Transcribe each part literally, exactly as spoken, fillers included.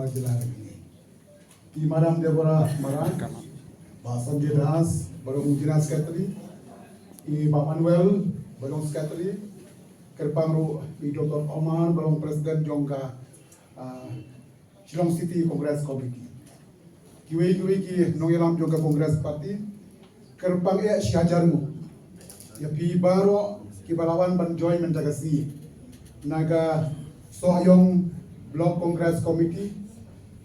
Jylla Rangni. I Madam Deborah Marak, Bah Sanjay Das, ba long General Secretary, i Bah Manuel, ba long Secretary, kyrpang ruh i Doctor Omar, ba long President jong ka, ah, Shillong City Congress Committee. Kiwei kiwei ki nongïalam jong ka Congress Party, kyrpang eh shi hajar nguh ïa phi baroh kiba la wan ban join mynta ka sngi. Na ka Sohiong Block Congress Committee,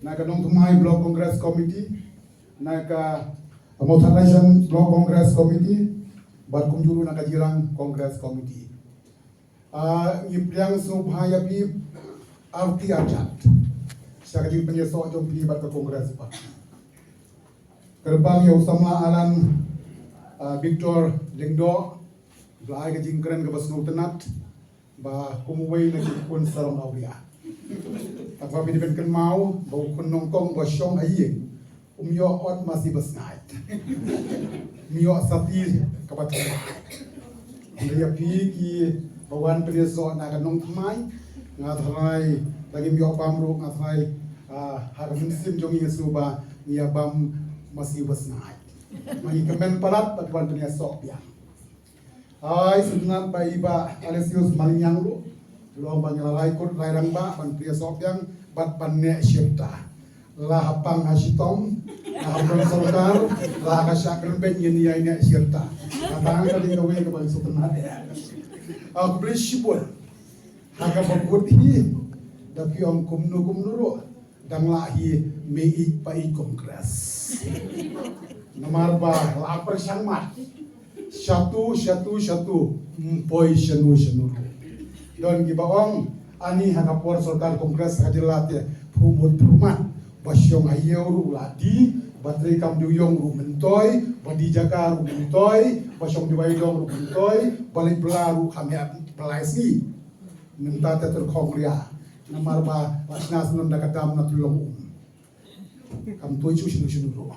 na ka Nongthymmai Block Congress Committee, na ka Mawthadraishan Block Congress Committee, bad kumjuh ruh na ka Jirang Congress Committee. Ah, ngi pdiang sngewbha ïa phi arti arjat sha ka jingpynïasoh jong phi bad ka Congress Party. Kyrpang ïa u samla Alan, ah, Victor Lyngdoh, ba la ai ka jingkren kaba sngewtynnat ba kum uwei na ki khun sarong awria. Tangba phi dei ban kynmaw ba u khun nyngkong ba shong ha ïing um ïoh ot masi ba sngaid. Um ïoh sati kaba thymmai. Hynrei ïa phi kiba wan pynïasoh na ka Nongthymmai, nga tharai lada ngim ïoh bam ruh nga tharai, ah, ha ka mynsiem jong ngi nga sngew ba ngi ïa bam masi ba sngaid. Ma ngi kmen palat ba phi wan pynïasoh biang. Ai, sngewtynnat ba i Bah Aloysius Maliang ruh u ong ba ngi la lai kut lai rangbah ban pynïasoh biang bad ban neh shirta. La ha pang ha shitom, la ha pang sorkar, la ha ka shah kyrpeng ngin ïa neh shirta. Kata ka dei kawei kaba sngewtynnat. Ah, khublei shibun. Ha kaba kut hi da phi ong kumno kumno ruh. Dang lah hi mei ïeit pa ïeit Congress. Namar ba la pyrshang mat. Shatu, shatu, shatu, ym poi shano shano ruh. Don kiba ong, ani ha ka por sorkar Congress ha ka jylla te phuh mut phuh mat. Ba shong ha ïew ruh la die, ba trei kam dewïong ruh myntoi, ba die jaka ruh myntoi, ba shong dewai dong ruh myntoi, ba leit bylla ruh kham ïa bylla sngi. Mynta te tyrkhong ria. Namar ba la shna shnong da ka dam na Tulong Um. Kam tuid shuh shuh shuh ruh.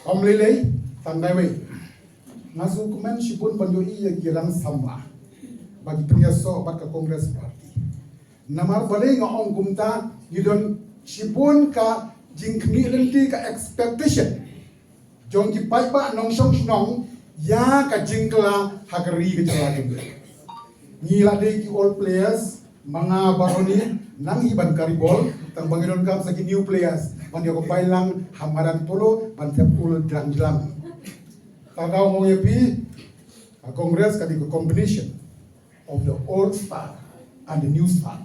Ym lei lei, tang dei wei. Nga sngewkmen shibun ban ïohi ïa ki rang samla ba ki pynïasoh bad ka Congress Party. Namar balei nga ong kumta, ngi don shibun ka jingkhmih lynti, ka expectation jong ki paidbah nongshong shnong ïa ka jingkylla ha ka ri ka jylla jong ngi. Ngi la dei ki old players, ma nga baroh ngi nang hi ban kari bol, tang ba ngi donkam sa ki new players ban ïa ka bai lang ha madan polo ban thep ul dang jlang. Tang ka ong ïa phi, ka Congress ka dei ka combination of the old star and the new star.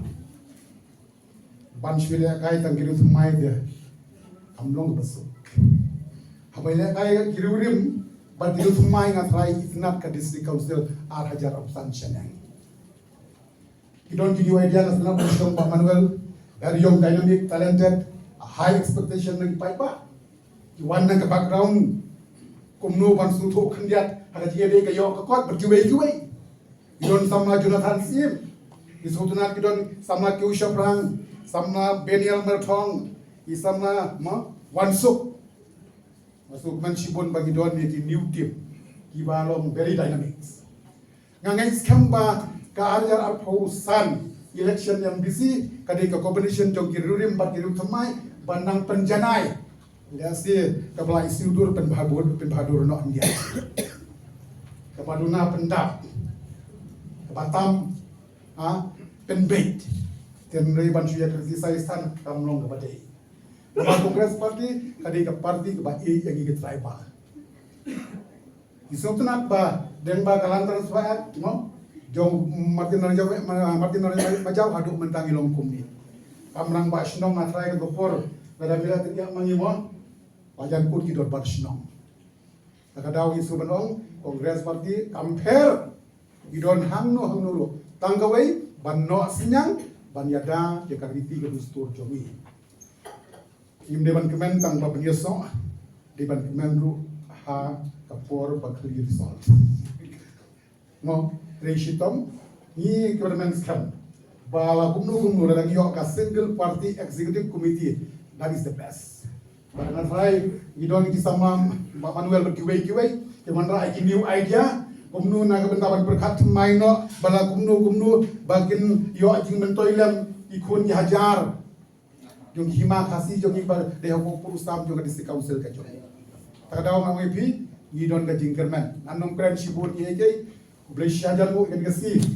Ban shu lehkai tang ki riewthymmai de kam long ba suk. Haba lehkai ki riewrim bad ki riewthymmai nga tharai itynnad ka District Council ar hajar arphew san shaneng. Ki don ki new idea na sngap ba shong ba Manuel, very young, dynamic, talented, a high expectation na ki paidbah. Ki wan na ka background kumno ban sngewthuh khyndiat ha ka jingïadei ka ïoh ka kot bad kiwei kiwei. Ki don samla Jonathan Syiem. Ki sngewtynnat ki don samla Kiew Shaphrang, samla Benial Merthong, ki samla ma Wansuk. Nga sngewkmen shibun ba ki don ïa ki new team kiba long very dynamics. Nga ngeit skhem ba ka ar hajar arphew san election M D C ka dei ka combination jong ki riewrim bad ki riewthymmai ban nang pynjanai. Lehse kaba la isih dur pynbhadur, pynbhadur noh India. Kaba duna pyndap. Kaba tam, ha, pynbeit. Te hynrei ban shu ïa criticize than kam long kaba dei. Namar Congress Party ka dei ka party kaba ïeit ïa ngi ki tribal. Ngi sngewtynnat ba dang ba ka Land Transfer Act, no? Jong Martin Ranjau, Ma-, Martin Ranjau Majau haduh mynta ngi long kumne. Kam rangbah shnong nga tharai ka por lada mira tynrai ma ngi mo. Ba jan kut ki dorbar shnong. Ka daw ngi shu ban ong Congress Party kam pher. Ngi don hangno hangno ruh. Tang kawei ban noh synñiang ban ïada ïa ka riti ka dustur jong ngi. Ngim dei ban kmen tang ba pynïasoh, dei ban kmen ruh ha ka por ba khlieh result. Mo, hynrei shitom ngi kmen skhem ba la kumno kumno lada ngi ïoh ka single party executive committee, that is the best. Ba nga tharai ngi don ki samla Bah Manuel bad kiwei kiwei ki wanrah ïa ki new idea kumno na ka bynta ban pyrkhat thymmai noh ba la kumno kumno ba kin ïoh jingmyntoi lem ki khun ki hajar. jong ki hima Khasi jong ngi ba dei ha u pud u sam jong ka District Council ka jong. Ta ka daw nga ong ïa phi, ngi don ka jingkyrmen. Ngan ym kren shibun ïa kiei kiei. Khublei shibun ïa ka sngi.